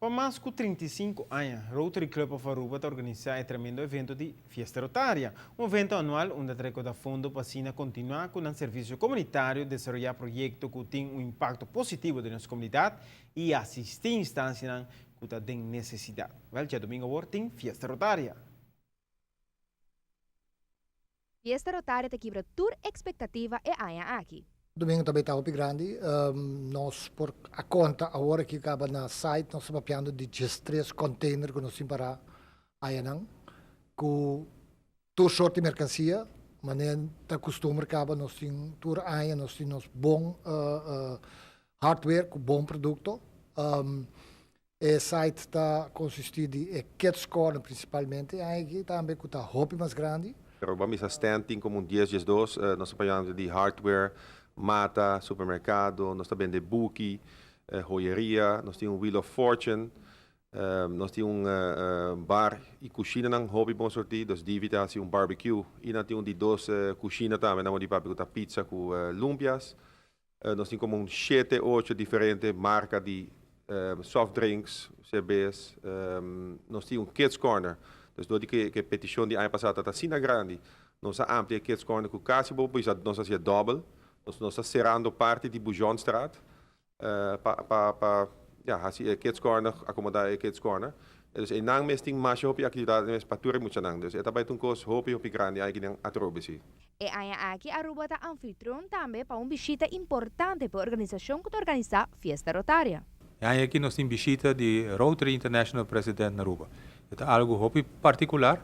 Pa mas cu 35 aña, Rotary Club of Aruba ta organisa e tremendo evento di Fiesta Rotaria, un evento anual unda ta recauda fondo pa asina continua cu nan servicio comunitario, desaroya proyecto cu tin un impacto positivo den nos comunidad y asisti instancianan cu ta den necesidad. Wel, diadomingo awor tin Fiesta Rotaria. Fiesta Rotaria ta kibra tur expectativa e aña aki. Domingo tambe ta hopi grandi. Nos por a conta awor aki caba na site nos ta papiando di 13 container cu nos tin para ayanan cu tur soort di mercancia. Manera ta custumber caba nos tin tur aña nos tin nos bon hardware cu bon producto. E site ta consisti di e kids corner principalmente aki tambe cu ta hopi mas grandi. Pero ban bisa stand tin como un 10, 12, nos ta papiando di hardware, mata, supermercado, nos ta bende buki, joyeria, nos tin un Wheel of Fortune, nos tin un bar y cushina nan hopi bon sorti, dus Divi ta haci un barbecue y nan tin un di dos cushina tambe nan di papia cu ta pizza cu lumpias. Nos tin como un shete, ocho diferente marca di soft drinks, cerbes. Nos tin un kids corner. Dus door di cu e peticion di aña pasa ta asina grandi, nos a amplia e kids corner cu casi bo por bisa nos a hacia dobbel. Nos ta cerrando parti di Bujonstraat pa ya haci e kids corner, acomoda e kids corner. Dus einan mes tin masha hopi actividad mes pa tur e muchanan. Dus e ta bay ta un cos hopi hopi grandi aki den atrobe si. E aña aki Aruba ta anfitrion tambe pa un bishita importante pa e organisacion cu ta organisa Fiesta Rotaria. E aña aki nos tin bishita di Rotary International President na Aruba. E ta algo hopi particular.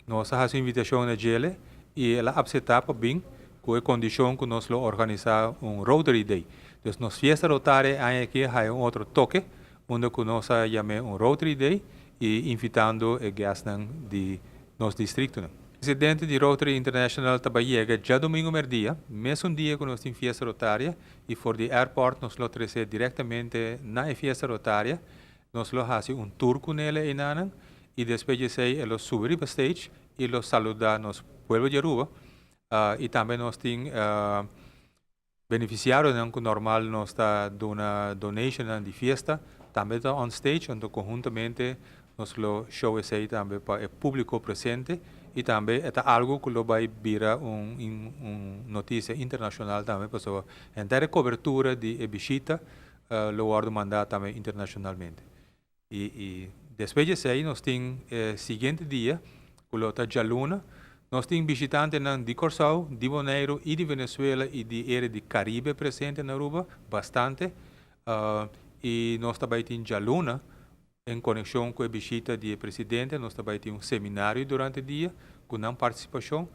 Nos a haci un invitacion na djele y el a acepta pa bin cu e condicion cu nos lo organisa un Rotary Day. Dus nos Fiesta Rotaria e aña aki a haya un otro toke unda cu nos a yam'e un Rotary Day y invitando e guestnan di nos districtonan. Presidente di Rotary International ta bay yega djadomingo merdia, mesun dia cu nos tin Fiesta Rotaria, y for di airport nos lo trece directamente na e Fiesta Rotaria. Nos lo haci un tour cu nele eynanan y despues di esey e lo subi riba stage y lo saluda nos pueblo di Aruba y tambe nos tin beneficiarionan cu normal nos ta duna donationnan di fiesta tambe ta on stage, anto conhuntamente nos lo show esey tambe pa e publico presente y tambe e ta algo cu lo bay bira un un noticia internacional tambe pasobra henter e cobertura di e bishita lo wordo manda tambe internacionalmente. Y despues di esey nos tin e siguiente dia cu lo ta djaluna, nos tin bishitantenan di Corsou, di Boneiru y di Venezuela y di area di Caribe presente na Aruba, bastante. Y nos ta bay tin djaluna en conexion cu e bishita di e presidente, nos ta bay tin un seminario durante dia cu nan participacion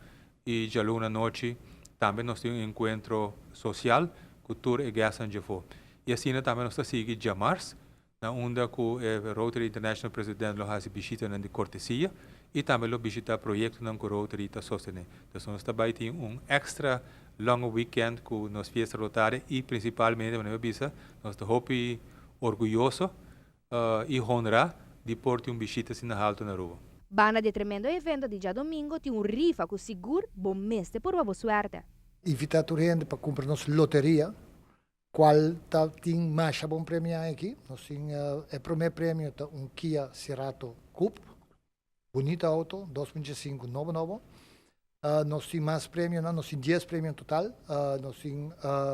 y djaluna anochi tambe nos tin un encuentro social cu tur e guestnan djefo. Y asina tambe nos ta sigui djamars na unda cu e Rotary International President lo haci bishitanan di cortesia y tambe lo bishita proyectonan cu Rotary ta sostene. Dus nos ta bay tin un extra long weekend cu nos Fiesta Rotaria y principalmente, manera mi a bisa, nos ta hopi orguyoso y honra di por tin un bishita asina halto na Aruba. Banda di e tremendo evento di djadomingo tin un rifa cu sigur bo mester purba bo suerte. Invita tur hende pa cumpra nos loteria cual ta tin masha bon premio aki. Nos tin e prome premio ta un Kia Cerato Coupe, bunita auto, 2005, nobo nobo. Nos tin mas premionan, nos tin 10 premio en total. Nos tin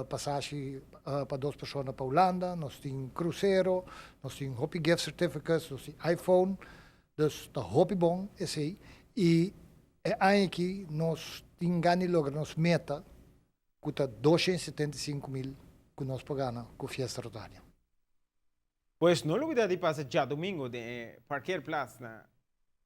pasashi pa dos persona pa Hulanda, nos tin crucero, nos tin hopi gift certificates, nos tin iPhone. Dus ta hopi bon esey. Y e aña aki nos tin gana di logra nos meta cu ta 275.000 cu nos por gana cu Fiesta Rotaria. Pues no lubida di pasa djadomingo den e parkeerplaats na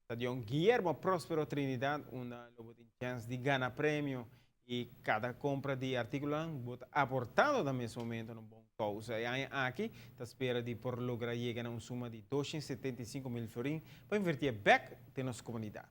Stadion Guillermo Prospero Trinidad unda lo bo tin chens di gana premio y cada compra di articulonan bo ta aportando na mes momento na un bon causa. E aña aki ta spera di por logra yega na un suma di 275.000 florin pa inverti e bek den nos comunidad.